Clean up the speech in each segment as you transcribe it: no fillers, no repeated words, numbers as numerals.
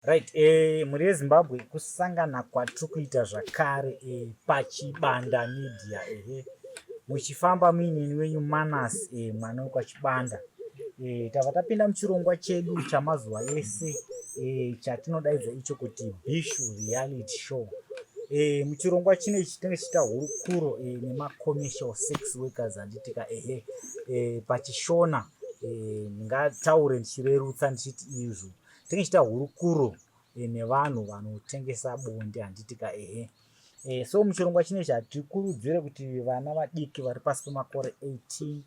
Right, mhuri yeZimbabwe, kusangana kwatiri kuita zvakare paChibanda Media, ehe, muchifamba muinini wenyu Manas, mwana wekwaChibanda. Tabva tapinda muchirongwa chedu chamazuva ese chatinodaidza icho kuti Bhishu Reality Show. Muchirongwa chino ichi tinenge tichiita hurukuro nemacommercial sex workers, handitika? Ehe, paChishona ndingataure ndichirerutsa ndichiti izvo tinenge tichiita hurukuro nevanhu vanotengesa bonde, handitika? Ehe. So muchirongwa chino ichi hatikurudzire kuti vana vadiki vari pasi pemakore 18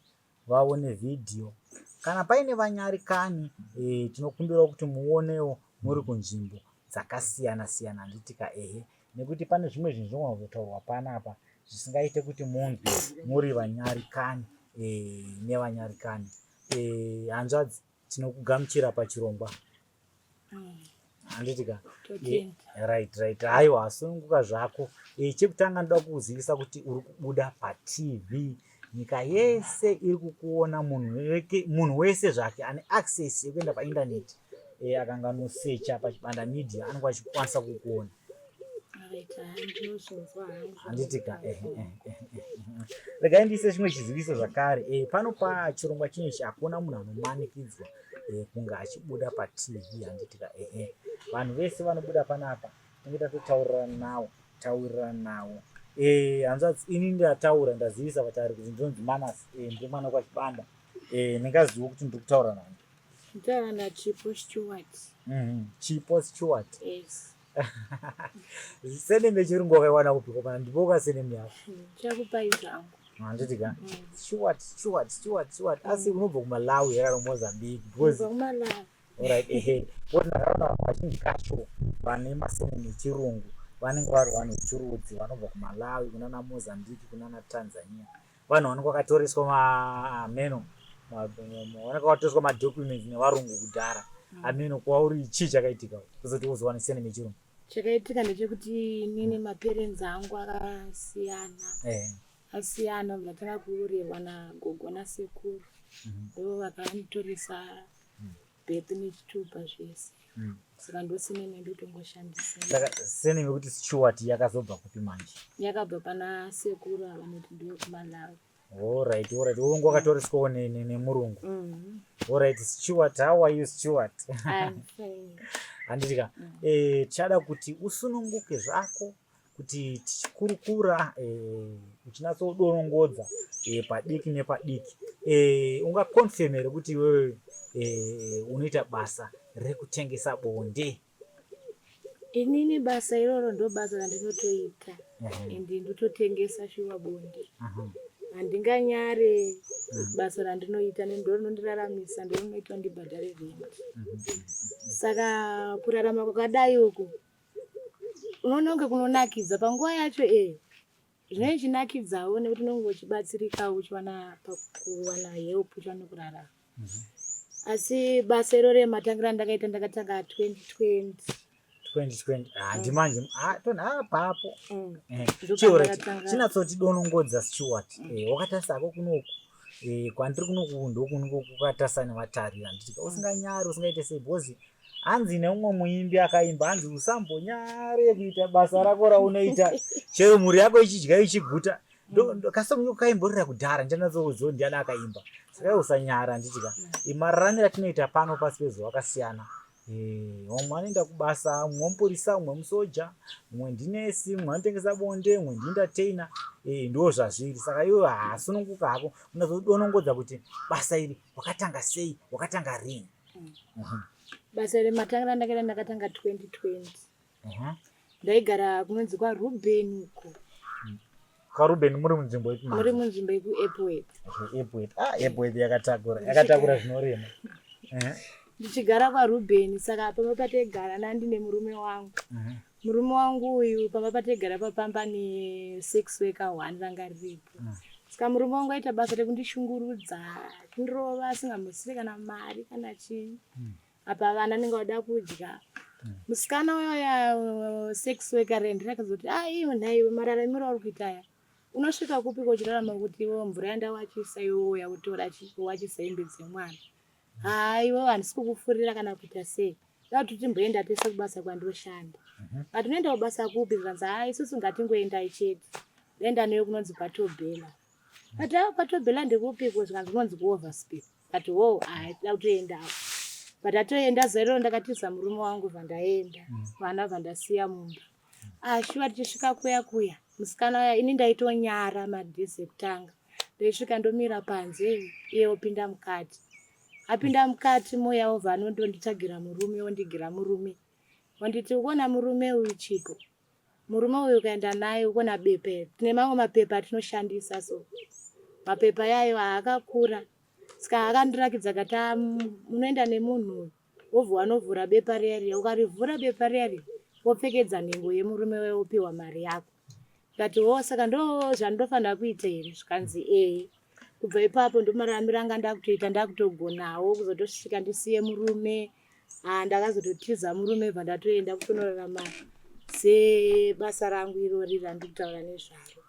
vaone vhidhiyo. Kana paine vanyarikani, tinokumbirawo kuti muonewo muri kunzvimbo dzakasiyana siyana, handitika? Ehe, nekuti pane zvimwe zvinhu zvinogona kuzotaurwa panapa zvisingaite kuti munzwe muri vanyarikani nevanyarikani. Hanzvadzi, tinokugamuchira pachirongwa, handiti ka? Right, haiwa, sununguka zvako. Chekutanga ndoda kukuzivisa kuti uri kubuda paTV, nyika yese iri kukuona. Munhu wese zvake ane access yekuenda paindaneti, akanganosecha paChibanda Media, anenge achikwanisa kukuona, handitika? Regai ndiise chimwe chiziviso zvakare. Pano pachirongwa chinechi hakuna munhu anomanikidzwa kunge achibuda paTV, handitika? Ehe, vanhu vese vanobuda panapa tinenge tatotaurirana nawo, taurirana nawo. Hanzvadzi, ini ndataura, ndazivisa vatari kuti ndinonzi Manas, ndiri mwana wekwaChibanda. Ndingaziva kuti ndiri kutaura nani? Kutaura naChipo Stewart. Chipo Stewart. Yes. Surname yechirungu wakaiwana kupi kopana? Ndipoka surname yako. Chakupai zvangu. Handiti ka? Stewart, Stewart, Stewart, Stewart. Asi unobva kuMalawi here kana kuMozambique? Because Kumalawi. Alright, ehe, kuti ndakaona vanhu vazhinji kacho vane masurname echirungu vanenge vari vanhu vechirudzi vanobva kuMalawi, kunana Mozambique, kunana Tanzania, vanhu vanenge vakatoreswa maameno, vanenge vakatoreswa madocuments nevarungu kudhara. Ameno kwauri chii chakaitika kuzoti uzowane surname yechirungu? Chakaitika ndechekuti inini maparents angu akasiyana. Asiyana, ndatanga kurerwa nagogo nasekuru. Ndo vakanditoresa birth nechitupa zvese. Saka ndosurname ndotongoshandisa. Saka surname yekuti Stewart yakazobva kupi manje? Yakabva pana sekuru ava, noti ndiwe kuMalawi. Alright, ungu wakatoreswawo nemurungu. Alright, Stewart, how are you, Stewart? I'm fine. Handitika? Tichada kuti usununguke zvako kuti tichikurukura, uchinatsodorongodza padiki nepadiki. Ungaconfirm here kuti iwewe unoita basa rekutengesa bonde? Inini basa iroro ndo basa randinotoita, ende ndototengesa shuwa bonde. Handinganyare basa randinoita, ndo rinondiraramisa, ndo rinoita ndibhadhare rent. Saka kurarama kwakadai uku unoona kunge kunonakidza panguva yacho. Zvinenge zvichinakidzawo nekuti unenge uchibatsirikawo, uchiwana pakuwana help, uchiwana kurarama. Asi basa iroro rematangira ndakaita, ndakatanga 2020. 2020, handi manje papo? Ndopandakatanga. Chinatsotidonongodza, Stewart. Wakatarisa hako kunoku, kwandiri kunoku ndokunenge kukatarisa nevatariri, handitika? Usinganyari, usingaite sei, because hanzi neumwe muimbi akaimba, hanzi usambonyare kuita basa rako raunoita chero mhuri yako ichidya ichiguta. Kasong kaimborira kudhara, ndichanatsokuziva ndiani akaimba. Saka iwe usanyara, handitika? Mararamiro atinoita pano pasi pezuva akasiyana. Vamwe vanoenda kubasa, mumwe mupurisa, mumwe musoja, mumwe ndinesi, mumwe anotengesa bonde, mumwe ndientertainer. Ndo zvazviri. Saka iwe hasununguka hako, unazodonongodza kuti basa iri wakatanga sei, wakatanga rini? Basa rematangira ndakaita, ndakatanga 2020. Ndaigara kunonzi kwaRuben uko. KwaRuben muri munzvimbo ipi? Muri munzvimbo yekuEpworth. Epworth, ah, Epworth yakatakura, yakatakura zvinorema. Ndichigara kwaRuben, saka pamba pataigara nandine murume wangu. Murume wangu uyu, pamba pataigara papamba nesex worker one ranga riripo. Saka murume wangu aita basa rekundishungurudza, kundirova, asingambosire kana mari kana chii. Apa vana nenge vada kudya. Musikana uyoya sex worker rendirakazoti, "Ah, iwe nhaiwe, mararamiro auri kuita aya, unosvika kupi kochirarama kuti iwe mvura yandawachisa iwe wouya kutora wachisa hembe dzemwana? Haa, iwe handisi kukufurira kana kuita sei." Da kuti timboenda tese kubasa kwandoshanda. But unoenda kubasa kupi? Zvikanzi haa isusu ngatingoendai chete. Ndaenda newe kunonzi kwaTobhela. But haa kwaTobhela ndekupiko? Zvikanzi kunonzi kuOverspill. But ho haa tida kutoendawo. But atoenda zuva iroro ndakatiza murume wangu bva ndaenda. Vana bva ndasiya mumba. Ah shuwa tichisvika kuya kuya musikana uya ini ndaitonyara madays ekutanga. Ndaisvika ndomira panze iye opinda mukati. Apinda mukati moya obva anondonditsvagira murume ondigira murume. Onditi ukuona murume uyu Chipo. Murume uyu ukaenda naye ukuona bepa iri. Tine mamwe mapepa atinoshandisa so. Mapepa yayo haakakura. Saka akandirakidza kati ah, munoenda nemunhu uyu. Wobva wanovhura bepa riya riya. Ukarivhura bepa riya riya wopfekedza nhengo yemurume uya wopiwa mari yako. Ndikati hoo saka ndo zvandinofanira kuita here? Zvikanzi ee. Kubva ipapo ndomararamiro anga ndakutoita ndakutogonawo kuzotosvika ndisiye murume. Ah, ndakazototiza murume bva ndatoenda kutonorarama sebasa rangu irori randiri kutaura nezvaro.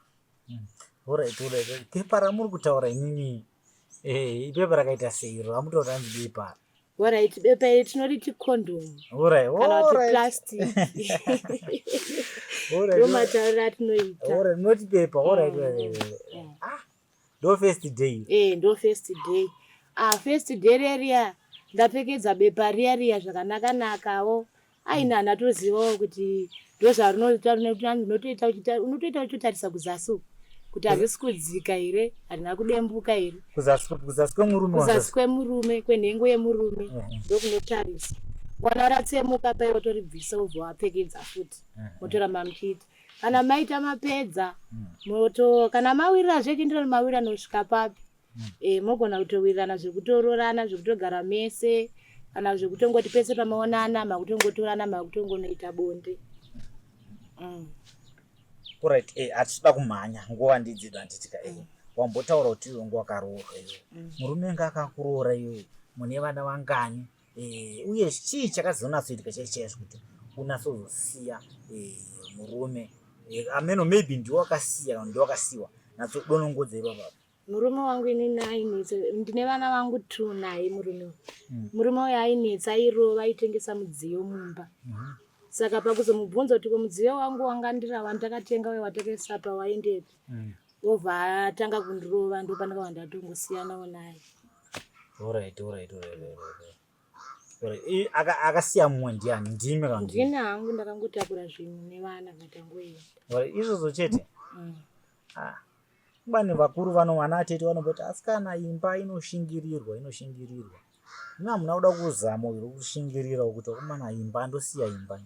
Alright, alright. Pepa ramuri kutaura inini eh, ipepa rakaita sei iro ramutaura hanzi bepa? Alright, bepa iri tinoriti condom. Alright, Kana kuti alright. plastic. Alright, Ndomatauriro atinoita. alright, munoti pepa, alright, alright. Ah, ndo first day. Eh, ndo first day. Ah, first day riya riya ndapfekedza bepa riya riya zvakanaka nakawo. Aina ndatozivawo kuti ndozvarinoita unotoita uchiita unotoita uchotarisa kuzasi uku kuti hazvisi kudzika here harina kudembuka here. Kuzasi kuzasi kwemurume Kuzasi kwemurume kwenhengo yemurume ndokunotarisa. Wana ratsemuka paye wotoribvisa wobva wapfekedza futi motoramba muchiita. Kana maita mapedza moto kana mawirira zvechienderana mawirirano kusvika papi. Eh, mogona kutowirirana zvekutororana zvekutogara mese kana zvekutongoti pese pamaonana makutongotorana makutongonoita bonde. Alright, eh, hatitoda kumhanya nguva ndidzido handitika eh. Wambotaura kuti iwe nguva wakaroorwa iwe. Murume anga akakuroora iwe mune vana vangani? Eh, uye chii chakazonatsoitika chaizvo chaizvo kuti unatsozosiya eh, murume eh, ameno maybe ndiwe wakasiya kana ndiwe wakasiwa natsodonongodza ipapa. Murume wangu inini ainetsa, ndine vana vangu two naye murume uyu. Murume uyu ainetsa, airova, aitengesa mudziyo mumba. Saka pakuzomubvunza kuti ko mudziyo wangu wanga ndira wandakatenga uye watakaisa apa waendepi? Obva atanga kundirova ndopandakabva ndatongosiyanawo naye. Alright, alright, alright, alright. Alright, akasiya mumwe ndiani? Ndimi kana ndini? Ndini hangu ndakangotakura zvinhu nevana ngatangoenda. Alright, izvozvo chete? Ah. Bani vakuru vano vana atete vanomboti asikana imba inoshingirirwa inoshingirirwa. Imi hamuna kuda kuzama uyu kushingirira kuti vakomana imba ndosiya imba.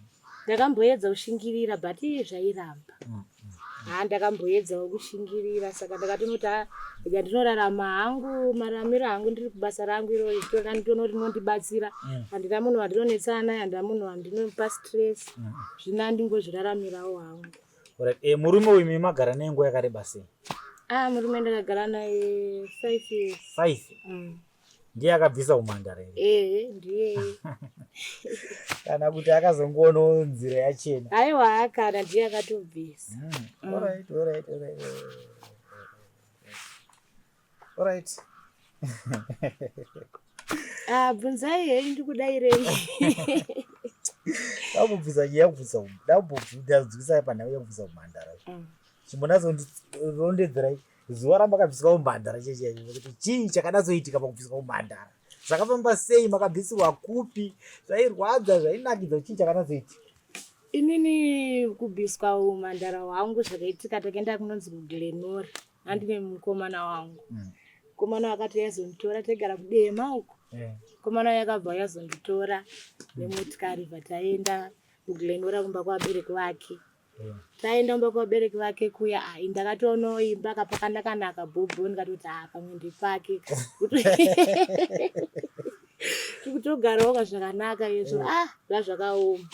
Ndakamboedza kushingirira but iye zvairamba. Haa ndakamboedzawo kushingirira saka ndakatonoti haa rega ndinorarama hangu mararamiro hangu ndiri kubasa rangu iroro nditoona rinondibatsira. Handina munhu wandinonetsana naye handina munhu wandinopa stress. Zvino andingozviraramirawo hangu. Alright, eh, murume uyu mimi magara naye nguva yakareba sei? Ah, murume ndakagara naye 5 years. 5? Ndiye akabvisa umhandara here? Eh, ndiye. Kana kuti akazongoonawo nzira yachena? Aiwa, kana ndiye akatobvisa. Alright, alright, alright. Alright. Ah, bvunzai henyu ndikudairei. Ndambobvunza nyaya yekubvunza ndambobvunza panhau yekubvunza umhandara. Chimbonyatsondirondedzerai zuva ramakabviswa umhandara cheche kuti chii chakanatsoitika pakubviswa umhandara. Zvakafamba sei makabvisirwa kupi zvairwadza zvainakidza chii chakanatsoitika? Inini kubviswa umhandara hwangu zvakaitika takaenda kunonzi kuGlenora. Handine mukomana wangu. Mukomana wakati yazonditora taigara kuDema uko. Mukomana uya akabva yazonditora nemotikari bva taenda kuGlenora kumba kwavabereki vake. Taenda kumba kwavabereki vake kuya ah, ndakatoonawo imba kapakanaka-naka bhobho ndikatoti ah, pamwe ndepake. Tikutogarawo ka zvakanaka izvo ah zvazvakaoma.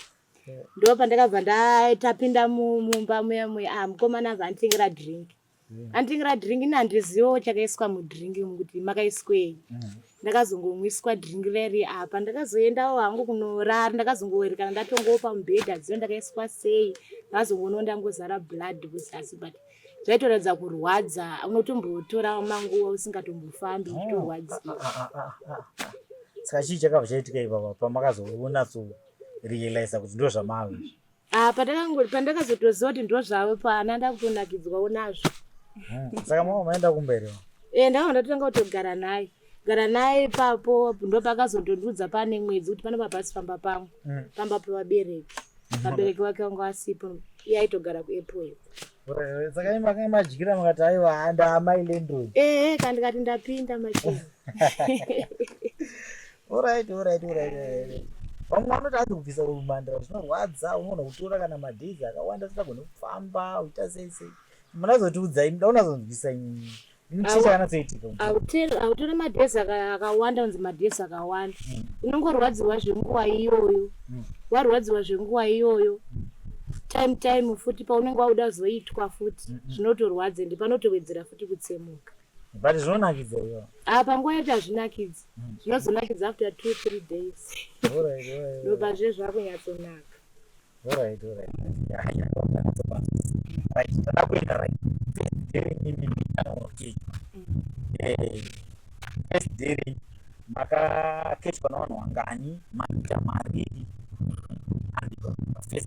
Ndopandakabva tapinda mumba muya muya ah, mukomana abva anditengera drink. Anditengera drink ini handizivewo chakaiswa mudrink umu kuti makaiswei. Ndakazongomwiswa drink reri apa ndakazoendawo hangu kunorara ndakazongowerekana ndatongowo pamubhedha dziyo ndakaiswa sei ndakazongoona ndangozara blood kuzasi but zvaitoratidza kurwadza unotombotora manguva usingatombofambi uchitorwadziwa. Saka chii chakabva chaitika ipapa pamakazoona so Realize kuti ndo zvamave izvi? Ah, pandakazotoziva kuti ndo zvave paana, ndakutonakidzwawo nazvo. Saka mama maenda kumba here? E, ndakabva ndatotanga kutogara naye, gara naye ipapo. Ndo pakazondondiudza pane mwedzi kuti panapa pasi pamba pangu, pamba pevabereki. Vabereki vake vanga vasipo, iye aitogara kuApple. Saka imi makanga madyira, makati, "Aiwa, ndaamai landlord." Ehe, kandikati ndapinda machii. Alright. Vamwe vanoti hanzi kubvisa umhandara zvinorwadza, unoona kutora kana madays akawanda usingagoni kufamba, uita sei sei. Munazotiudzai, muda unazonzwisa chii chakanatsoitika? Hautori madays akawanda, unzi madays akawanda. Unongorwadziwa zvenguva iyoyo. Warwadziwa zvenguva iyoyo, time futi paunenge wauda zoitwa futi, zvinotorwadza, ende panotowedzera futi kutsemuka. But zvinonakidza iyo? Ah, panguva yacho hazvinakidzi. Zvinozonakidza after 2, 3 days. Ndobva zve zvakunyatsonaka. Alright. Yeah, right, tada kuenda right. First day renyu imi makekwa. First day renyu makakechwa navanhu vangani? Maita marii? Andiko first day.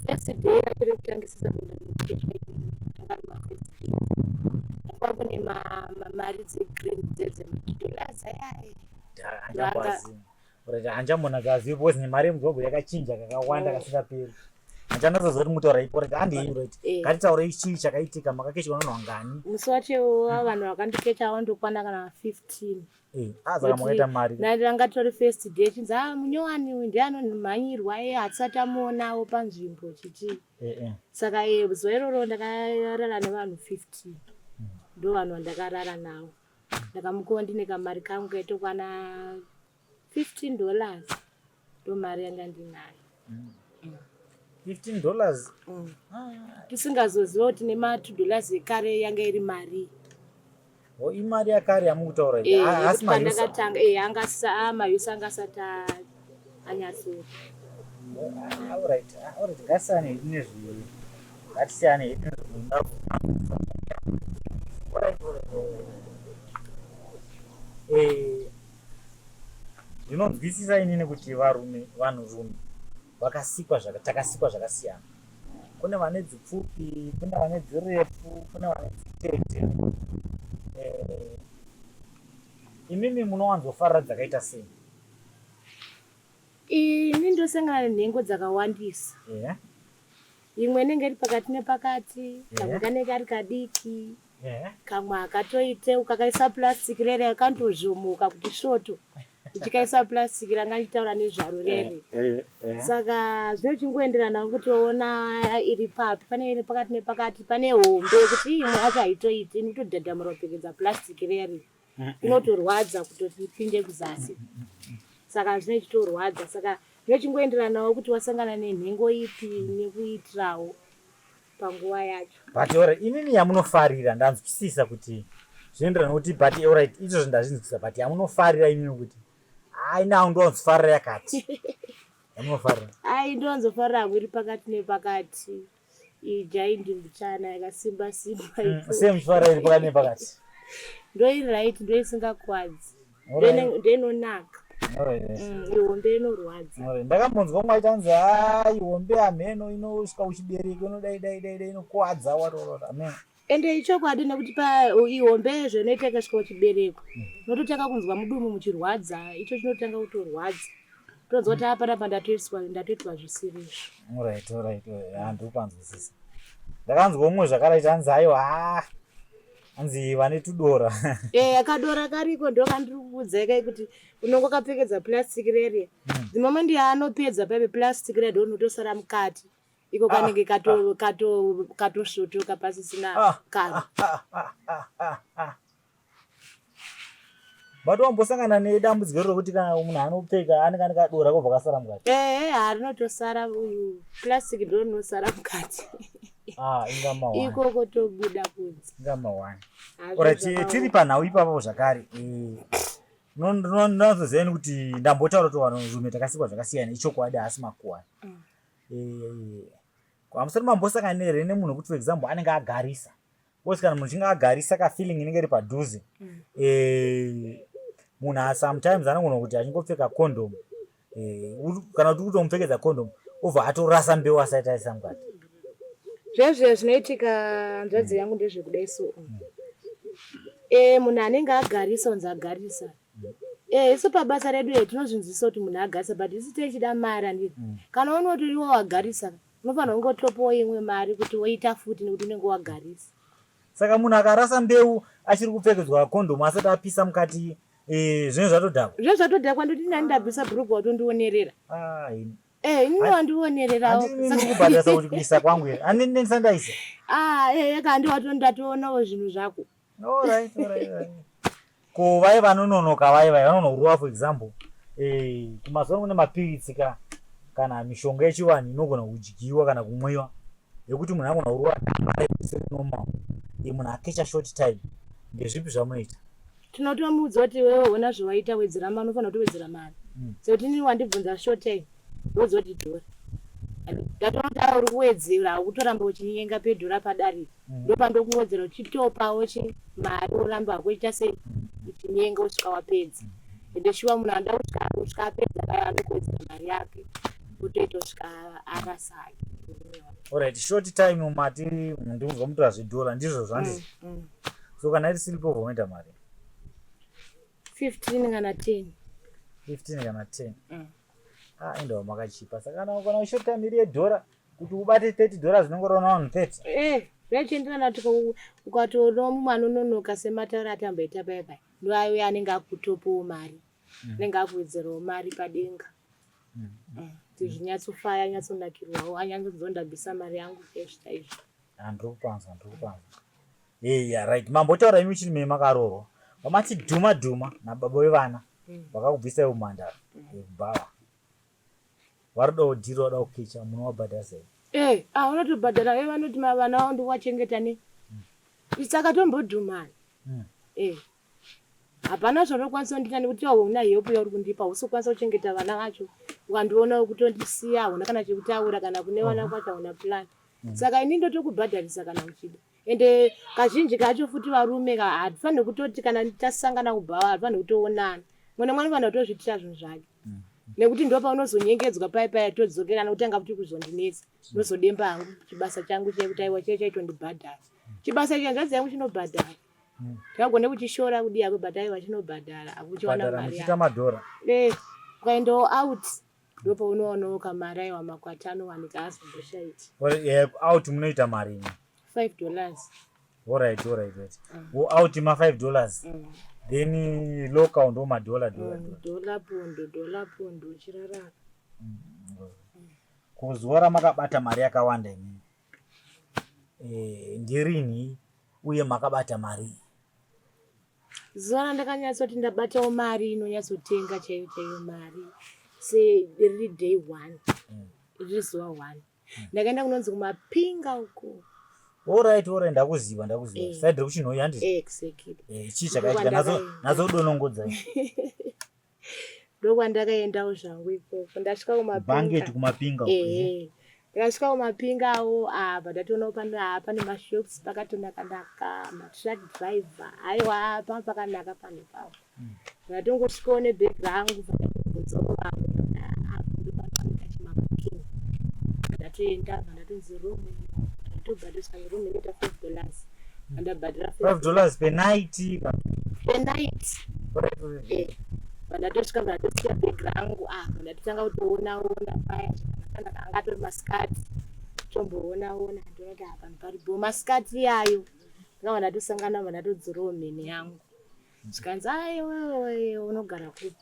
First day racho rekutangisisa kuenda kunokechwa, mafirst day kwanga kune mari dzegreen dzedzemadollars ayaya. Hanjamboazivi. Right, hanjambona zazivi because nemari yemuZimbabwe yakachinja kakawanda kasingaperi. Hanjanatsoziva kuti mutaura ipo. Right, handei, right. Ngatitaurei chii chakaitika, makakechwa navanhu vangani? Musi wacho vanhu vakandikecha vandokwana kana 15. Ah, saka makaita mari. Ranga tori first day, chinzi, "A, munyowani uyu ndiye anomhanyirwa, e hatisati tamuonawo panzvimbo," chichi. Saka zuva iroro ndakarara nevanhu 15, ndo vanhu vandakarara navo. Ndakamukuwa ndine kamari kangu kaitokwana $15, ndo mari yanga ndinayo. $15. Ah, Tisingazoziva kuti nema$2 ekare yanga iri mari. Oh, imari yakare yamukutaura iyi? Ah, asi yekuti maUS? Pandakatanga, maUS anga asati anyatso. Ah, alright. Ah, alright, ngatisiyane hedu nezvi, ngatisiyane hedu nezvi. Alright. Ndinonzwisisa inini kuti varume, vanhurume vakasikwa takasikwa zvakasiyana. Kune vane dzipfupi, kune vane dzirefu, kune vane dzitete. Imimi munowanzofarira dzakaita sei? Ini ndosangana nenhengo dzakawandisa. Imwe inenge iri pakati nepakati, kamwe kanenge kari kadiki, kamwe akatoite ukakaisa plastic rere kandozvomoka kuti svoto, uchikaisa plastic ranga ndichitaura nezvaro rere. Saka zvinochingoenderana kuti ona iri papi. Pane iri pakati nepakati, pane hombe yekuti imwe yacho haitoiti, inotodhadhamura kupfekedza plastic rere, inotorwadza kutoti ipinde kuzasi. Saka zvinochitorwadza, saka zvinochingoenderanawo kuti wasangana nenhengo ipi nekuitirawo panguva yacho. But alright, inini yamunofarira ndanzwisisa kuti zvinoenderana nokuti, but alright, izvozvo ndazvinzwisisa, but yamunofarira inini kuti, hai, now ndonzifarira yakati, yamunofarira? Ai, ndonzofarira hangu iri pakati nepakati, ijaindi mbichana yakasimba simba. Sei muchifarira iri pakati nepakati? Ndoiri right, ndoisingakwadzi. Ndoinonaka. Ihombe inorwadza. Alright. Ndakambonzwa umwe achitanzi, hai, hombe hameno inosvika kuchibereko, inodai dai dai dai, inokuwadza wati hameno. Ende ichokwadi, nekuti pa ihombe zvinoita ikasvika kuchibereko, unototanga kunzwa mudumu muchirwadza, icho chinotanga kutorwadza, tonzwa kuti apanapa ndatoiswa, ndatoitwa zvisirizvo. Alright, handiri kupanzwisisa. Ndakanzwa umwe zvakare achanzi, aiwa, ha, hanzi vane tudora. E, akadora kariko, ndo kandiri kukuudzai kai kuti unongo kapfekedza plastic rere, the moment yaanopedza paipe plastic rere, ndo unotosara mukati iko kanenge katosvotoka pasisina karo. Ah, ah, ah, ah, ah. But wambosangana nedambudziko rokuti kana munhu anopfeka anenge ane kadora kobva kasara mukati? Ehe, harinotosara, uyu plastic ndo rinosara mukati. Ah, inga mawani. Ikoko tobuda kunze. Inga mawani. Hazvo Alright, zvakaoma. Tiri panhau ipapo zvakare. Ndinozozivani kuti ndambotaura kuti vanhurume takasikwa zvakasiyana, ichokwadi, haasi makuwani. Hamusati mambosangana here nemunhu wekuti, for example, anenge agarisa? Because kana munhu achinge agarisa, kafeeling inenge iri padhuze. Munhu sometimes anogona kuti achingopfeka condom. Kana kuti kutomupfekedza condom obva atorasa mbeu asati aisa mukati. Zvezve zvinoitika hanzvadzi yangu ndezvekudai so. Munhu anenge agarisa unzi agarisa. Isu pabasa redu tinozvinzwisisa kuti munhu agarisa, but isu tichida mari handiti. Kana uona kuti iwe wagarisa, unofanira kungotopawo imwe mari kuti woita futi nekuti unenge wagarisa. Saka munhu akarasa mbeu achiri kupfekedzwa kondomu asati apisa mukati, zvinenge zvatodhakwa. Zvinenge zvatodhakwa, ndoti nani ndabvisa bhurugwa watondionerera. Ah, ini. Ini wandionererawo. Handini ndiri kubhadharisa kuti kuisa kwangu here? Handini ndisati ndaisa. Ah, kandi watondatonawo zvinhu zvako. Alright, alright, alright. Ko vaye vanononoka vaye vaye vanonoruwa, for example, kumazuva kune mapiritsi ka kana mishonga yechivanhu inogona kudyiwa kana kumwiwa yekuti munhu anogona kuruwa dama risiri normal, munhu akecha short time. Ndezvipi zvamunoita? Tinotomuudza kuti iwewe ona zvawaita, wedzera mari, unofanira kutowedzera mari. Sekuti inini wandibvunza short time, ndodza kuti dhora. Ndatoona kuti uri kuwedzera, ukutoramba uchinyenga pedhora padarika. Ndopandokuwedzera uchitopawo chi mari, woramba hako uchiita sei, uchinyenga usvika wapedza. Ende shuwa munhu anoda kusvika apedza kaya anokuwedzera mari yake, otoita kusvika arasa hake. Alright, short time mati ndikuzwa mutora zvedhora, ndizvo zvandizvo? So kana iri sleep over unoita mari? 15 kana 10. 15 kana 10. Ah, indawo makachipa. Saka kana short time iri yedhora, kuti ubate $30 zvinongorona vanhu 30. Zvachienderana kuti ukatoona mumwe anononoka sematauro atamboita paya paya, ndoaiuya anenge akutopawo mari, anenge akuwedzerawo mari padenga. Kuti zvinyatsofaya, nyatsonakirwawo, anyatsonzondabvisa mari yangu fresh chaizvo. Handiri kupanzwa, ndiri kupanzwa. Yeah, right. Mambotaura imi uchiri mei makaroorwa, vamati dhuma dhuma nababa vevana vakakubvisai umhandara yekubhawa, vari kudawo dhiri, vada kukecha, munovabhadhara sei? Ah, unotobhadhara. Vanoti vana vavo ndikuwachengeta ne saka tombodhumana. Hapana zvaunokwanisa kundiita nekuti hauna help yauri kundipa, hausi kukwanisa kuchengeta vana vacho. Ukandiona kutondisiya, hauna kana chekutaura, kana kune vana kwacho hauna plan. Saka ini ndotokubhadharisa kana uchida. Ende kazhinji kacho futi varume ka hatifaniri kutoti kana tasangana kubhawa, hatifaniri kutoonana. Mwana mwana anofanira kutozviitira zvinhu zvake, nekuti ndo paunozonyengedzwa paya paya, todzokerana kutanga futi kuzondinetsa. Ndozodemba hangu chibasa changu chekuti aiwa chiya chaitondibhadhara. Chibasa ichi hanzvadzi yangu chinobhadhara. Ndakagone kuchishora kudii hako, but aiwa chinobhadhara, akuchiwana Bhadhara mari muchiita yako. Madhora. Ukaendawo out ndopaunoonawo kamari, aiwa makwati anowanika, azomboshaiti. Out munoita mari imwe? $5. Alright. Wo out ma $5. Then local ndo madhola dhola? Dhola pondo, dhola pondo, uchirarama. Kuzuva ramakabata mari yakawanda imini, ndirini uye makabata mari? Zuva randakanyatsoti ndabatawo mari inonyatsotenga chaiyo chaiyo mari, seriri day one, riri zuva one, ndakaenda kunonzi kuMapinga uko. Alright, ndakuziva, ndakuziva. Side rekuChinhoyi, handiti? Exactly. Chii chakaitika? Natsodonongodza. Ndokwandakaendawo zvangu ikoko. Ndasvika Bhangeti kuMapinga. kuMapinga uko? Ehe, ndakasvika kuMapingawo apa, ndatoonawo pane mashops pakatonaka-naka, matruck driver, aiwa panga pakanaka panhu ipapo. Ndatongosvikawo nebhegi rangu, ndakubvunzawo vamwe, apa ndopanowanika chimabooking. Ndatoenda, ndatonzi room, ndatobhadhariswa neroom inoita $5. Ndabhadhara. $5 per night? Per night. Pandatosvika ndatosiya bhegi rangu. Ah, ndatotanga kutoona ona paya zvakanaka, anga atori masikati, tomboona ona, ndoona kuti apa paripo masikati iyayo. Ndakabva ndatosangana, bva ndatodzorawo mhene yangu, zvikanzi, "Aiwewe unogara kupi?"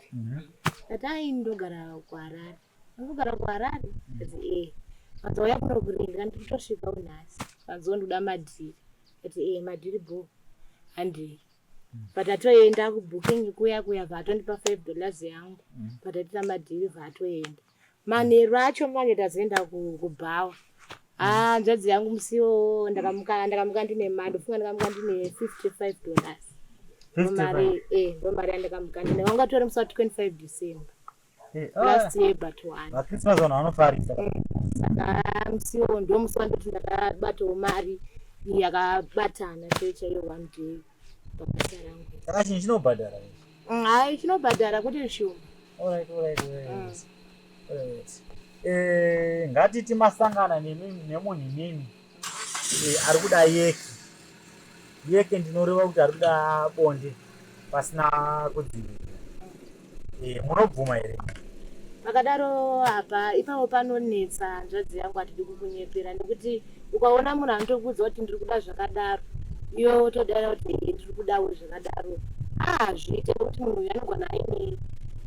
Ndati, "Ai, ndogara kuHarare." "Unogara kuHarare?" Ndati, "E." Kanzi, "Wauya kuno kurini?" Ndikati, "Ndikutosvikawo nhasi." Kanzi, "Ndoda madhiri." Ndati, "E, madhiri bho, handei." Patatoenda kubooking kuya kuya, bvatondipa $5 yangu. Patatoita madhiri, bvatoenda. Manheru acho manje tazoenda kubhawa. Ah, hanzvadzi yangu, musiwo ndakamuka ndine mari, ndofunga ndakamuka ndine $55. Ndomari, ndomari yandakamuka ndine. Wanga tori musi wa 25 December last year but one. VaChristmas vanhu vanofarisa. Saka musiwo ndo musi wandoti ndakabatawo mari yakabatana chaiyo chaiyo one day pabasa rangu. Saka chinhu chinobhadhara? Hai, chinobhadhara, kwete zvishoma. Alright. Eh, ngatiti masangana nemunhu imimi eh, ari kuda yeke yeke, ndinoreva kuti ari kuda bonde pasina kudzivirira, eh, munobvuma here? Pakadaro apa ipapo panonetsa, hanzvadzi yangu, hatidi kukunyepera, nekuti ukaona munhu anotokuudza kuti ndiri kuda zvakadaro, iwe wotodara kuti ee, ndiri kudawo zvakadaro, hazviite, nekuti munhu uyu anogona aine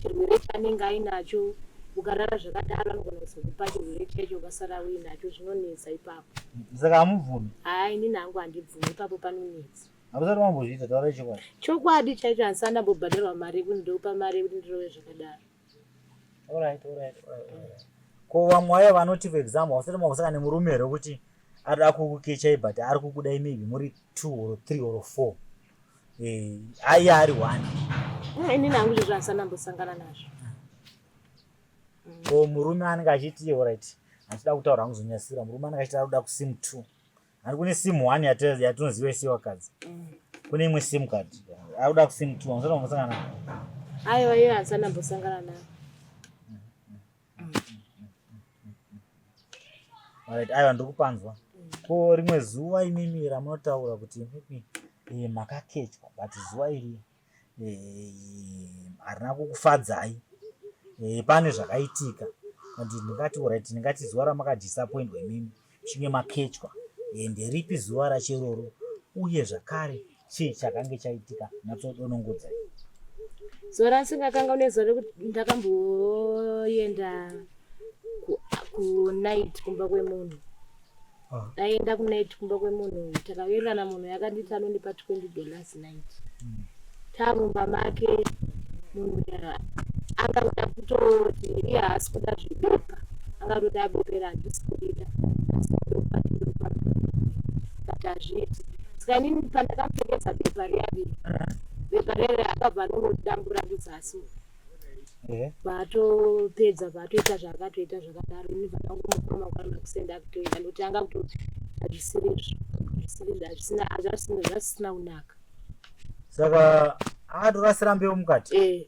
chirwere chaanenge ainacho. Ukarara zvakadaro anogona kuzokupa chirwere chacho, ukasara uinacho, zvinonetsa ipapo. Saka hamubvumi? Haa, inini hangu handibvumi, ipapo panonetsa. Hamusati mambozviita? Taurai chokwadi. Chokwadi chaicho, handisati ndambobhadharwa mari yekuti ndokupa mari yekuti ndirove zvakadaro. Alright. Ko vamwe vaya vanoti, for example, hausati mambosangana nemurume here kuti arida kukukechai, but ari kukudai maybe muri two or three or four, aiye ari one? Inini hangu izvozvo handisati ndambosangana nazvo. Ko murume anenge achiti, alright, handichida kutaura hangu zonyasira, murume anenge achiti ari kuda kusim two, handi kune sim one yatinoziva isi vakadzi, kune imwe sim card, ari kuda kusim two, hamusati mambosangana nayo? Aiwa, iyo handisati ndambosangana nayo. Alright, aiwa, ndiri kupanzwa. Ko rimwe zuva imimi ramunotaura kuti imimi makakechwa, but zuva iri harina kukufadzai, pane zvakaitika, and ndingati, alright, ndingati zuva ramakadisappointwa imimi chinge makechwa, nderipi zuva racho iroro, uye zvakare chii chakange chaitika? Nyatsodonongodzai. Zuva randisingakanga nezuva rekuti ndakamboenda kunight kumba kwemunhu. Ndaenda kunight kumba kwemunhu, takawirirana, munhu yakanditi anondipa $20 night. Tamumba make, munhu anga kuda kutoti iye haasi kuda zvebepa, angatoti abepera handisi kurida, asi ndopa ndopa, but hazviiti. Saka inini pandakamupfekedza bepa riya riya, bepa riya akabva anongodambura kuzasi. Paatopedza, paatoita zvaakatoita zvakadaro, ini bva ndangomupa mangwana makuseni akutoenda, nekuti anga kutoti hazvisirizvo, hazvisirizvo, hazvisina, zvasisina kunaka. Saka akatorasira mbeu mukati? Eh.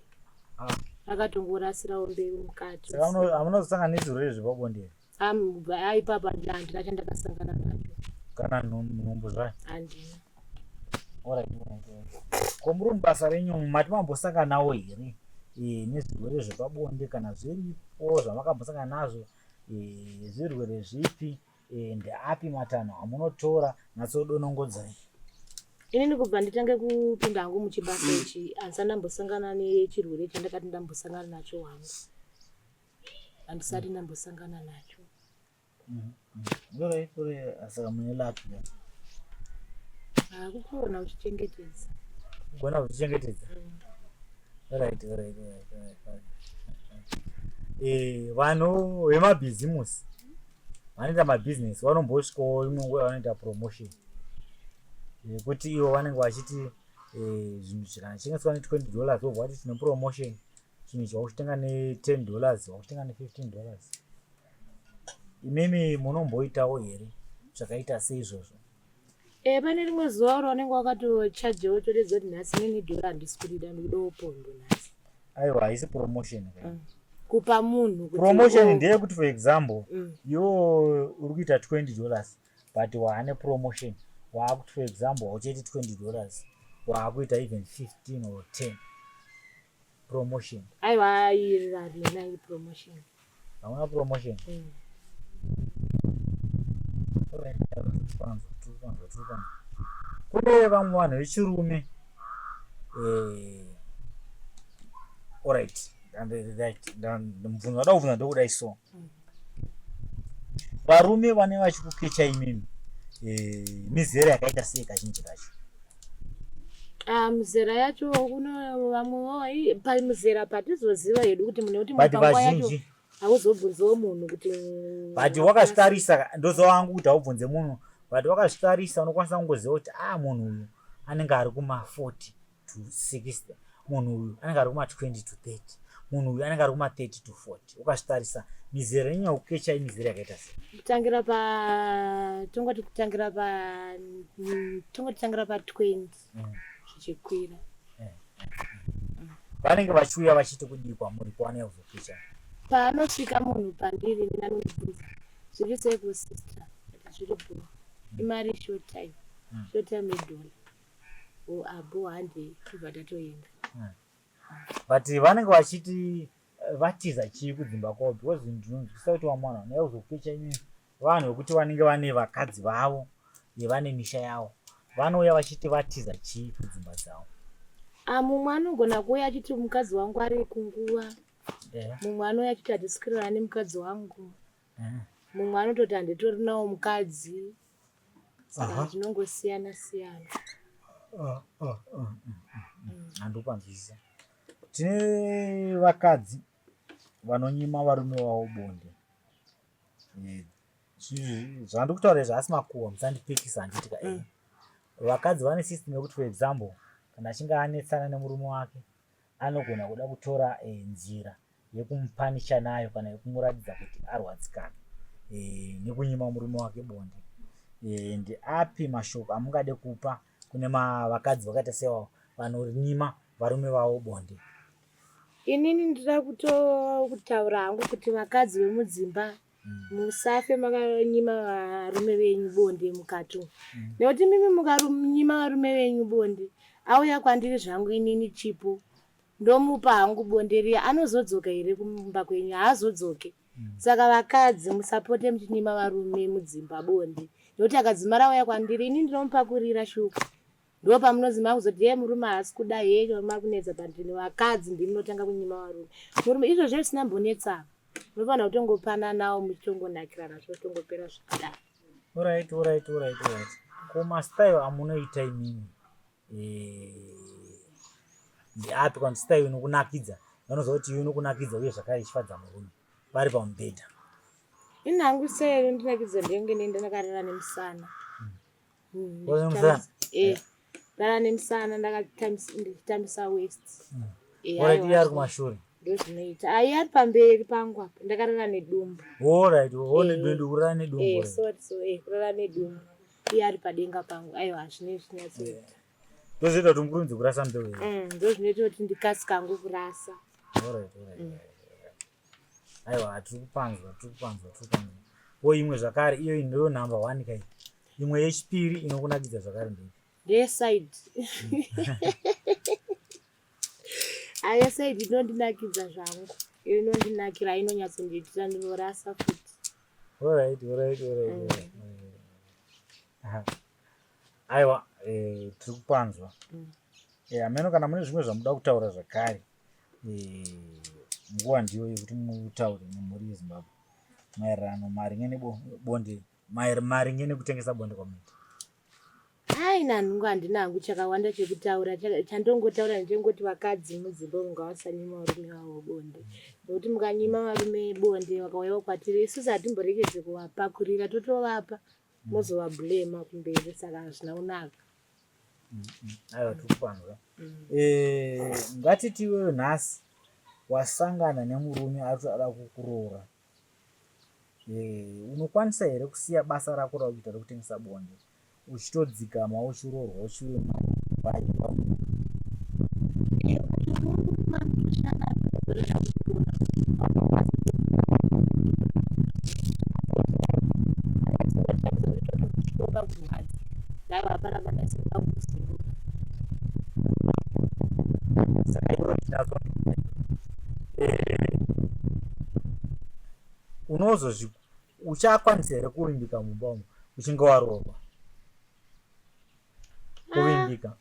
Akatongorasirawo mbeu mukati. Saka hamunozosangana nezvirwere zvepabonde here? Ipapa handina chandakasangana nacho. Kana nhumbu zvayo? Handina. Alright. Ko muri mubasa renyu mati mambosanganawo here nezvirwere zvepabonde? Kana zviripo zvamakambosangana nazvo, zvirwere zvipi, ndeapi matanho amunotora? Natsodonongodzai. Inini kubva nditange kupinda hangu muchibasa ichi, handisati ndambosangana nechirwere chandakati ndambosangana nacho hangu, handisati ndambosangana nacho. Alright, saka mune lucky. Hakukona uchichengetedza. Kugona kuchichengetedza. Alright. Vanhu vemabhizimusi, vanoita mabhizinesi, vanombosvikawo imwe nguva yavanoita promotion yekuti ivo vanenge vachiti zvinhu kana zvichengeswa ne$20, vobva vati tine promotion, chinhu ichi wakuchitenga ne$10, wakuchitenga ne$15. Imimi munomboitawo here zvakaita seizvozvo? E, pane rimwe zuva raunenge wakatochajewo, toredza kuti nhasi nini dhora handisi kurida, ndikudawo pondo nhasi. Aiwa, haisi promotion ka. Kupa munhu kuti, Promotion ndeyekuti, for example, iwo uri kuita $20, but waane promotion, waakuti, for example, hauchaiti $20, waakuita even 15 or 10, promotion. Aiwa, iri harina iyi promotion. Hauna promotion? Mm. Alright, tiri kupanzwa, tiri kupanzwa. Kune vamwe vanhu vechirume, alright, right, mubvunzo wada kubvunza ndokudai so: varume vane vachikukecha imimi, mizera yakaita sei kazhinji kacho? Ah, mizera yacho kuno vamwewo pamuzera patizoziva hedu kuti mune kuti But panguva yacho vazhinji hauzobvunziwo munhu kuti But wakazvitarisa, ndoziva wangu kuti haubvunze munhu, but wakazvitarisa unokwanisa kungoziva kuti a munhu uyu anenge ari kuma 40 to 60, munhu uyu anenge ari kuma 20 to 30, munhu uyu anenge ari kuma 30 to 40. Ukazvitarisa, mizera inonyanya kukecha imizera yakaita sei? Kutangira pa tongoti kutangira pa tongoti tangira pa 20 zvichikwira. Vanenge vachiuya vachiti kudii kwamuri pavanouya kuzokecha? Paanosvika munhu pandiri ini anondibvunza zviri sei kusister, zviri bho, imari short time, short time yedhola o abo handei, tobva tatoenda. But vanenge vachiti vatiza chii kudzimba kwavo? Because ndinonzwisisa kuti vamwe vanhu vanouya kuzokecha imimi vanhu vekuti vanenge vane vakadzi vavo vane misha yavo, vanouya vachiti vatiza chii kudzimba dzavo? Ah, mumwe anogona kuuya achiti mukadzi wangu ari kunguva. Mumwe anouya achiti hatisikirana nemukadzi wangu. Mumwe anototi handitorinawo mukadzi. Saka zvinongosiyana siyana. Handopanzwisisa. Tine vakadzi vanonyima varume vavo bonde. Zvandiri kutaura izvi haasi makuhwa, musandipikisa, handiti ka? Vakadzi vane system yekuti, for example, kana achinge anetsana nemurume wake, anogona kuda kutora nzira yekumupanisha nayo kana yekumuratidza kuti arwadzikana nekunyima murume wake bonde. Ndeapi mashoko amungade kupa kune vakadzi vakaita seavo vanonyima varume vavo bonde? Inini ndinoda kutaura hangu kuti vakadzi vemudzimba, musafe makanyima varume venyu bonde mukati umu. Nekuti mimi mukanyima varume venyu bonde, auya kwandiri zvangu inini Chipo, ndomupa hangu bonde riya, anozodzoka here kumba kwenyu? Haazodzoke. Saka vakadzi, musapote muchinyima varume mudzimba bonde, nekuti akadzimara auya kwandiri ini ndinomupakurira shuka, ndo pamunozi makuzoti ye murume haasi kuda, ye makunetsa. Pandini vakadzi ndimi munotanga kunyima varume murume izvo zvisina mbonetsana. Munofanira kutongopananawo muchitongonakirana, zvotongopera zvakadaro. Alright. Ko mastyle amunoita imimi ndeapi? Kana style inokunakidza, vanoziva kuti iyo inokunakidza uye zvakare ichifadza murume vari pamubhedha? Ini hangu style inondinakidza ndenge nenda ndakarara nemusana. Kurara nemusana? Rara nemusana ndichitambisa waist. Alright, iye ari kumashure? Ndozvinoita. Ai, ari pamberi pangu apa, ndakarara nedumbu. Alright, oh, nedumbu, kurara nedumbu. Sorry, so kurara nedumbu, iye ari padenga pangu. Aiwa, hazvinei, zvinyatsoita. Ndozvinoita kuti mukurumidze kurasa mbeu here? Ndozvinoita kuti ndikasika hangu kurasa. Alright. Aiwa, tiri kupanzwa, tiri kupanzwa, tiri kupanzwa. Ko imwe zvakare, iyo ndiyo number one kai, imwe yechipiri inokunakidza zvakare ndeipi? Ndeside aya, side inondinakidza zvangu, inondinakira, inonyatsondiitira, ndinorasa futi. Alright. Aha. Aiwa, tiri kupanzwa. Hameno kana mune zvimwe zvamuda kutaura zvakare, nguva ndiyo yekuti mutaure nemhuri yeZimbabwe maererano maringe nebonde, maringe nekutengesa bonde kwamunoita. Ai, nanhungu handina hangu chakawanda chekutaura. Chandongotaura ndechengoti vakadzi mudzimba umu ngavasanyima varume vavo bonde, nekuti mukanyima varume bonde vakauyawo kwatiri, isusu hatimborekedze kuvapakurira, totovapa, mozovabhurema kumberi, saka hazvina kunaka. Aiwa, tiri kupanzwa. Ngatiti iwewe nhasi wasangana nemurume ari kuda kukuroora, unokwanisa here kusiya basa rako raukuita rekutengesa bonde uchitodzikama, uchiroorwa, uchive mai? Hapana basa. Saka iwewe chinatso unozozvi uchakwanisa here kuvimbika mumba umu uchinge waroorwa, kuvimbika?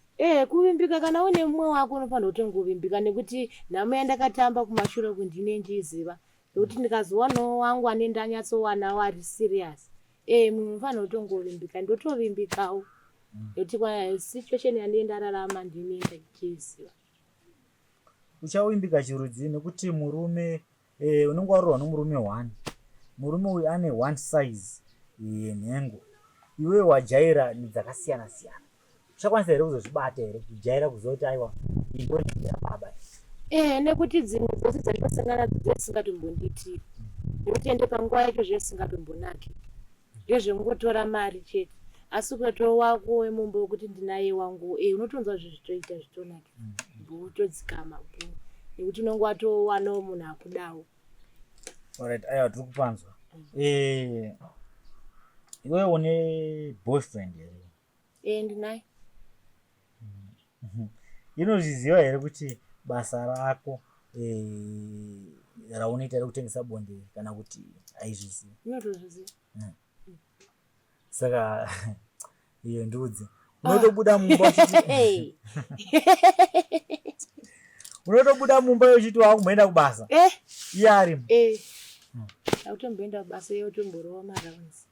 Kuvimbika, kana une mumwe wako unofanira kutongovimbika, nekuti nhamo yandakatamba kumashure uku ndine ndiiziva, nekuti ndikazowanawo wangu ane ndanyatsowanawo ari serious, munhu unofanira kutongovimbika, ndotovimbikawo, nekuti situation yandine ndararama ndine ndichiiziva. Uchavimbika chirudzii? Nekuti murume unenge waroorwa nomurume one, murume uyu ane one size yenhengo, iwewe wajaira dzakasiyana siyana. Uchakwanisa here kuzozvibata here, kujaira kuziva kuti aiwa, iyi ndo nhengo yababa? Nekuti dzimwe dzose dzandikasangana nadzo dzesingatombondiitiri, nekuti ende panguva yacho zvesingatombonaki, ndezvekungotora mari chete. Asi ukatova wako wemumba wekuti ndinaye wangu, unotonzwa zvezvitoita zvitonakidza, bhu, todzikama bhu, nekuti unonge watowanawo munhu akudawo. Alright, aiwa tiri kupanzwa. Eh, iwewe une boyfriend here? Eh, ndinaye. Inozviziva here kuti basa rako eh, raunoita rekutengesa bonde kana kuti haizvizivi? Inotozviziva. Saka iyo ndiudze, unotobuda mumba uchiti Hey. Unotobuda mumba uchiti wakumboenda kubasa iye arimo? Eh. Akutomboenda kubasa, iye otomborova marounds.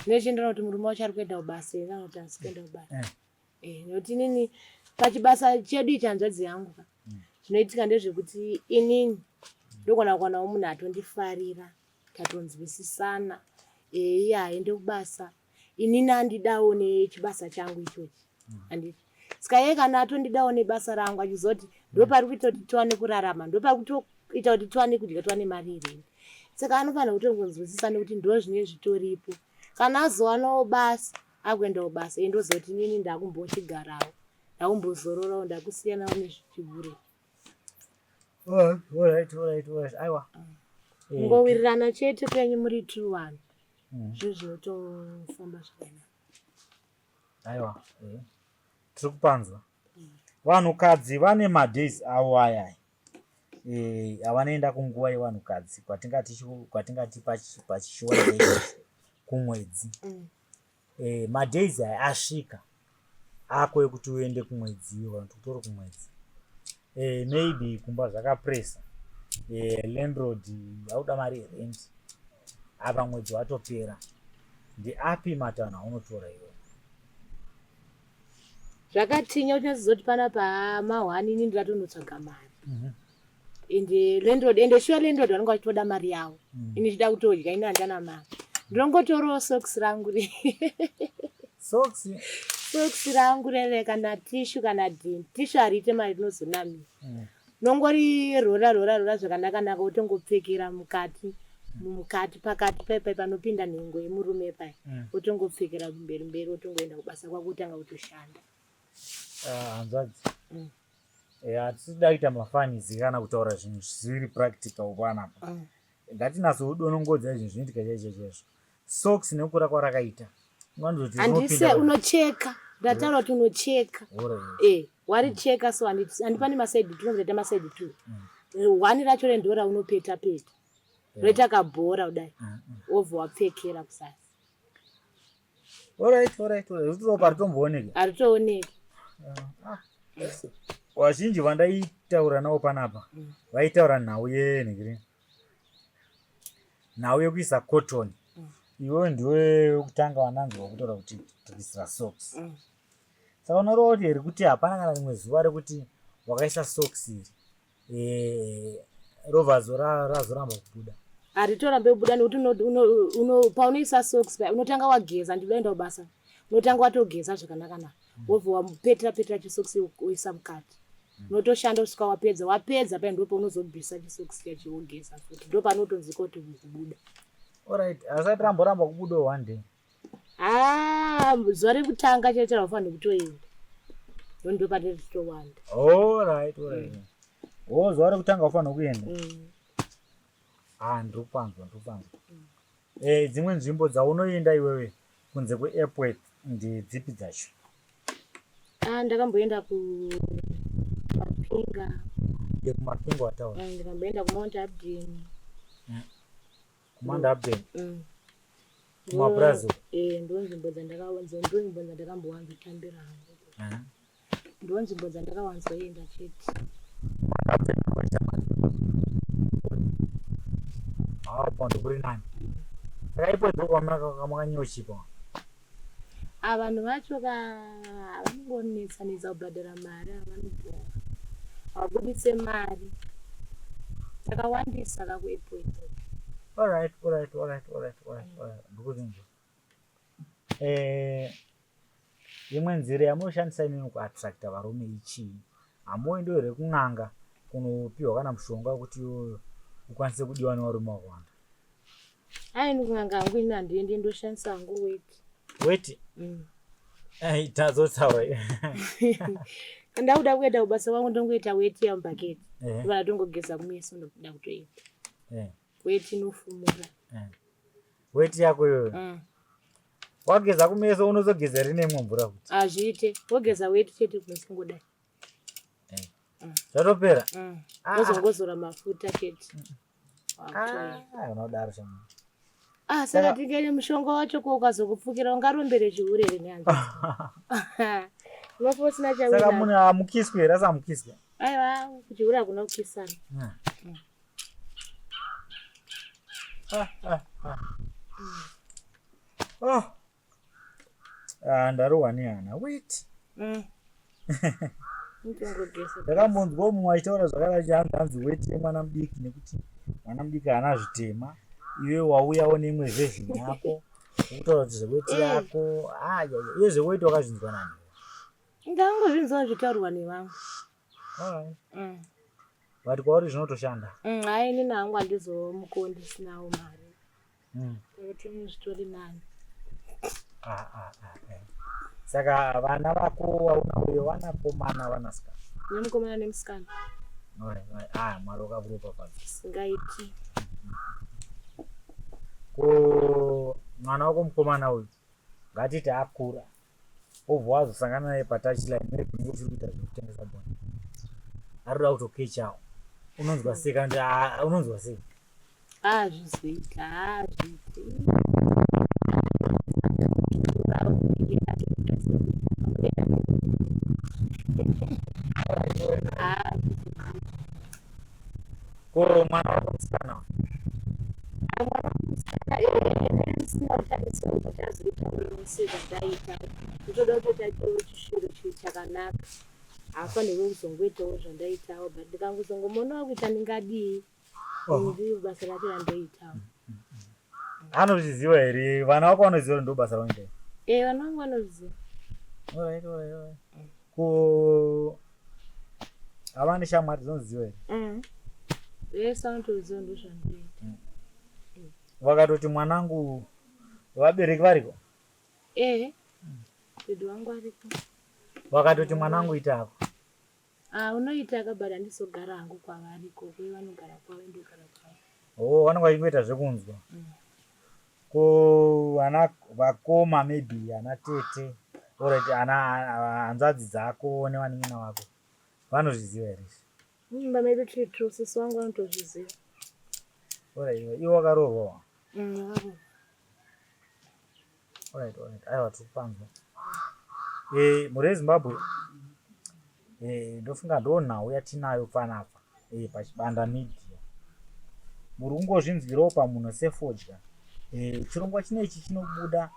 Nechindoona kuti murume wacho ari kuenda kubasa here kana kuti haasi kuenda kubasa. Eh, nekuti inini pachibasa chedu ichi, hanzvadzi yangu ka, zvinoitika ndezvekuti inini ndogona kuwanawo munhu atondifarira, tatonzwisisana, iye haende kubasa, inini andidawo nechibasa changu ichochi, handiti? Saka iye kana atondidawo nebasa rangu, achiziva kuti ndopari kuita kuti tiwane kurarama, ndopari kutoita kuti tiwane kudya, tiwane mari yereni, saka anofanira kutongonzwisisa nekuti ndo zvinenge zvitoripo. Kana azowanawo basa, akuendawo basa, iye ndoziva kuti inini ndakumbochigarawo, ndakumbozororawo, ndakusiyanawo nezvichihure. Alright. Aiwa. Kungowirirana chete kwenyu muri two one, zvinhu zvinotofamba zvakanaka. Aiwa, tiri kupanzwa. Vanhukadzi vane madays avo ayaya avanoenda kunguva yevanhukadzi, kwatingati pachishona kumwedzi. Madays aya asvika ako ekuti uende kumwedzi iwe, kana kuti utori kumwedzi, maybe kumba zvakapresa, landlord auda mari yerent, apa mwedzi watopera, ndeapi matanho aunotora iwe? Zvakatinya kuti nyatsoziva kuti panapa mahwani, ini ndiratondotsvaga mari. Ende landlord, ende sure landlord vanenge vachitoda mari yavo. Ini chida kutodya, ini handana mari, ndinongotorawo socks rangu Socks? Socks rangu rere, kana tissue, kana dhini. Tissue hariite mari, rinozonamira. Nongori rora rora rora zvakanaka naka, wotongopfekera mukati, mukati pakati pai panopinda nhengo yemurume pai. Wotongopfekera kumberi mberi, wotongoenda kubasa kwako, wotanga kutoshanda. Ah, hanzvadzi. Hatisi kuda kuita mafunnies kana kutaura zvinhu zvisiri practical panapa. Ngatinatsoudonongodza zvinhu zvinoitika chaizvo chaizvo. Socks nekukura kwarakaita, unganozoti Handise unocheka, ndataura kuti unocheka. Alright. Waricheka so handi pane masaidi two, unoita masaidi two. One racho rendo raunopeta peta, roita kabhora kudai, wobva wapfekera kusasi. Alright. Ropa ritombooneki? Haritooneki. Ah. Vazhinji vandaitaura navo panapa vaitaura nhau yenhikiri, nhau yekuisa cotton. Iwewe ndiwe wekutanga wananzwa kutaura kuti tikuisira socks. Saka unoreva kuti here kuti hapana kana rimwe zuva rekuti wakaisa socks iri, robva razoramba kubuda? Haritorambe kubuda nekuti paunoisa socks paya unotanga wageza. Ndidoenda kubasa, unotanga watogeza zvakanaka naka, wobva wapetera petera chisocks, woisa mukati, unotoshanda kusvika wapedza. Wapedza paya, ndipo paunozobvisa chisocks chacho, wogeza futi, ndo panotonzwika kuti kubuda. Alright, asati ramboramba kubuda one day? Ah, zuva rekutanga chacho raufanira kutoenda, ndo pane richitowanda. Alright. Oh, zuva rekutanga ufanira kuenda. Ah, ndiri kupanzwa, ndiri kupanzwa. Dzimwe nzvimbo dzaunoenda iwewe kunze kweEpworth ndedzipi dzacho? Ah, ndakamboenda kuMapinga. KuMapinga wataura. Ndikamboenda kuMount Hampden. KuMount Hampden? KumaBrazil? Eh, ndo nzvimbo ndo nzvimbo dzandakambowanzotambira hangu. Ndo nzvimbo dzandakawanzoenda chete. Hapo kuri nani? Saka ipo ndokwamakanyeuchipa? Ah, vanhu vacho ka vanongonetsanetsa kubhadhara mari, avanobhowa, havabuditse mari takawandisa kakuEpworth. Alright, ndikuzinzwa. Imwe nzira yamunoshandisa imimi kuattracta varume ichii? Hamuendiwo here kun'anga kunopiwa kana mushonga wekuti iwewe ukwanise kudiwa nevarume vakawanda? Aini kun'anga hangu ini handiendi, ndoshandisa hangu weti. Weti? Mm. Ai, tazotaura. Ndakuda kuenda kubasa kwangu, ndongoita weti yamubhaketi, ndobva tongogeza kumeso, ndokuda kutoenda. Eh. Weti inofumura. Eh. Weti yako iyoyo. Wageza kumeso unozogeza rine imwe mvura futi. Hazviite. Wogeza weti chete kumeso ngodai. Eh. Zvatopera. Ah. Wozongozora mafuta chete. Ah, unodaro shamwari. Ah, saka tingene mushonga wacho ko ukazokupfukira ungarombere chihure here nehanzvadzi. Unofa usina Saka chawina. munhu hamukiswi here asi hamukiswi? Aiwa, kuchihure hakuna kukisana. Ah, ah, ah. Oh. Ah, ndarohwa nehana. Wait. Ndongogeza. Ndakambonzwa mumwe achitaura zvakadai hanzi hanzi weti yemwana mudiki nekuti mwana mudiki haana zvitema. Iwe wauyawo neimwe version yako. Ukutaura kuti zveweti yako. Ah, ya, ya. Iye zveweti wakazvinzwa nani? Ndangozvinzwa zvitaurwa nevamwe. Alright. But kwauri zvinotoshanda. Hayi inini hangu handizomukowo ndisinawo mari. Kuti zvitori nani. Ah, ah, ah, eh. Saka vana vako wauna uyo vanakomana vanasikana. Nemukomana nemusikana. Alright, alright. Ah, Mwari wakakuropafadza. Singaiti. Ko mwana wako mukomana uyu ngatiti akura obva wazosangana naye patouchline maybe unenge uchiri kuita zvekutengesa bonde arikuda kutokechawo unonzwa sei kana kuti ah, unonzwa sei? Hazvizoita, hazviiti. Ko mwana wako musikana uyu? Sezvandaita ndotoda kutoti aitewo chishiro chakanaka haafanirwi kuzongoitawo zvandaitawo but ndikangozongomuonawo kuita ndingadii ndiro basa racho randoitawo. Anozviziva here vana vako vanoziva kuti ndo basa raunoita? Eh, vana vangu vanozviziva. Alright, alright, alright. Ko havana shamwari dzinoziva here? Vese vanotoziva ndozvandinoita. Vakatoti mwanangu vabereki variko? Eh, dede wangu ariko. Vakatoti mwanangu itako. Ah, unoita akabara handizogara hangu kwavari ikoko ivo vanogara kwavo ndogara kwavo. Oh, vanenge vachingoita zvekunzwa. Ko vana vakoma maybe ana tete alright ana hanzvadzi dzako nevanin'ina vako vanozviziva here izvi? Mumba medu tiri two sisi wangu vanotozviziva. Alright, iwe wakaroorwawo? Ndakaroorwa. Alright, alright. Aiwa tiri kupanzwa. Eh, mhuri yeZimbabwe eh, ndofunga ndo nhau yatinayo panapa eh, paChibanda Media. Muri kungozvinzwirawo pamunhu sefodya. Eh, chirongwa chinechi chinobuda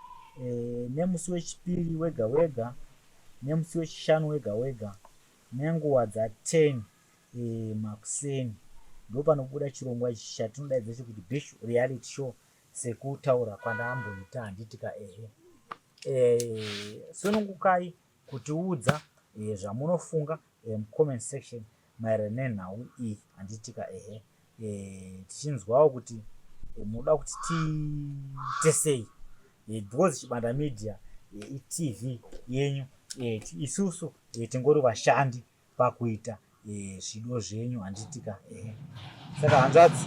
eh, nemusi wechipiri wega wega nemusi wechishanu wega wega nenguva dza 10 eh, makuseni ndopanobuda chirongwa ichi chatinodaidza chekuti Bishu Reality Show sekutaura kwandamboita handiti ka ehe. Eh, sunungukai kutiudza eh, zvamunofunga eh, mucomment section maererano nenhau iyi handiti ka ehe. Eh, tichinzwawo kuti eh, munoda kuti tiite sei eh, because Chibanda Media eh, iTV yenyu eh, isusu eh, tingori vashandi pakuita eh, zvido zvenyu handiti ka ehe. Saka hanzvadzi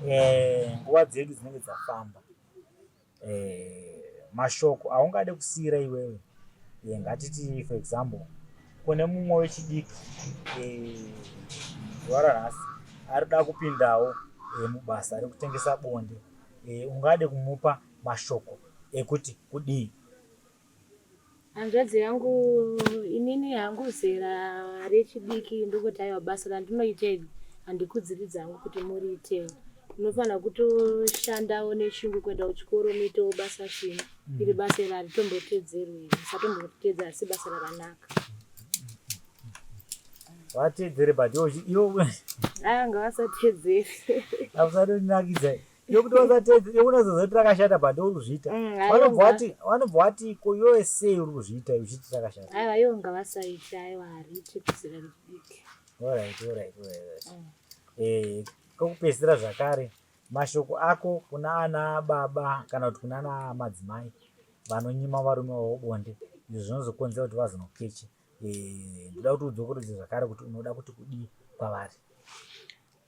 eh, nguva dzedu dzinenge dzafamba eh, mashoko aungade kusiyira iwewe eh, ngatiti for example kune mumwe wechidiki eh, zuva ranhasi arikuda kupindawo eh, mubasa rekutengesa bonde eh, ungade kumupa mashoko ekuti kudii? Hanzvadzi yangu inini hangu zera rechidiki ndokuti aiwa basa randinoita iri handikudziridzi hangu kuti muriitewo. Munofanira kutoshandawo neshungu kuenda kuchikoro muitewo basa svinu. Iri basa iri haritombotedzerwi, musatombotedzera asi basa rakanaka. Vatedzere but iwo Aiwa ngavasatedzere. Hausatondinakidza. Iwe kuti vasatedzere, iwe unozoziva kuti rakashata but uri kuzviita. Aiwa Vanobva vati ko iwewe sei uri kuzviita uchiti rakashata? Aiwa iwo ngavasaite, aiwa hariiti kuzera rechidiki. Alright, alright, alright. Eh, kokupedzisira zvakare mashoko ako kuna ana baba kana kuti kuna ana madzimai vanonyima varume vavo bonde izvo zvinozokonzera kuti vazonokeche. Eh, ndoda kuti udzokorodze zvakare kuti unoda kuti kudii kwavari.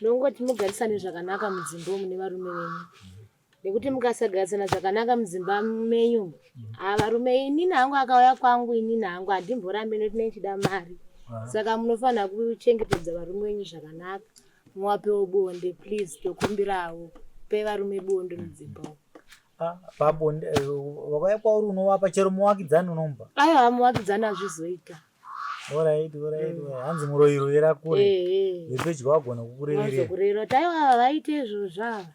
Ndongoti mugarisane zvakanaka mudzimba umu nevarume venyu. Nekuti mukasagarisana zvakanaka mudzimba menyu umu, ah, varume inini hangu akauya kwangu inini hangu handimborambi nekuti ndichida mari. Saka munofanira kuchengetedza varume venyu zvakanaka. Muwapewo bonde please tokumbirawo. Pe varume bonde mudzimba umu. Ah, pabonde eh, vakauya kwauri unovapa chero muwakidzani unomupa? Aiwa muwakidzani hazvizoita. Alright, alright. Hanzi muroyi royera kure. Vepedyo vagona kukureverera. Vazokureva kuti aiwa vaite izvozvo ava.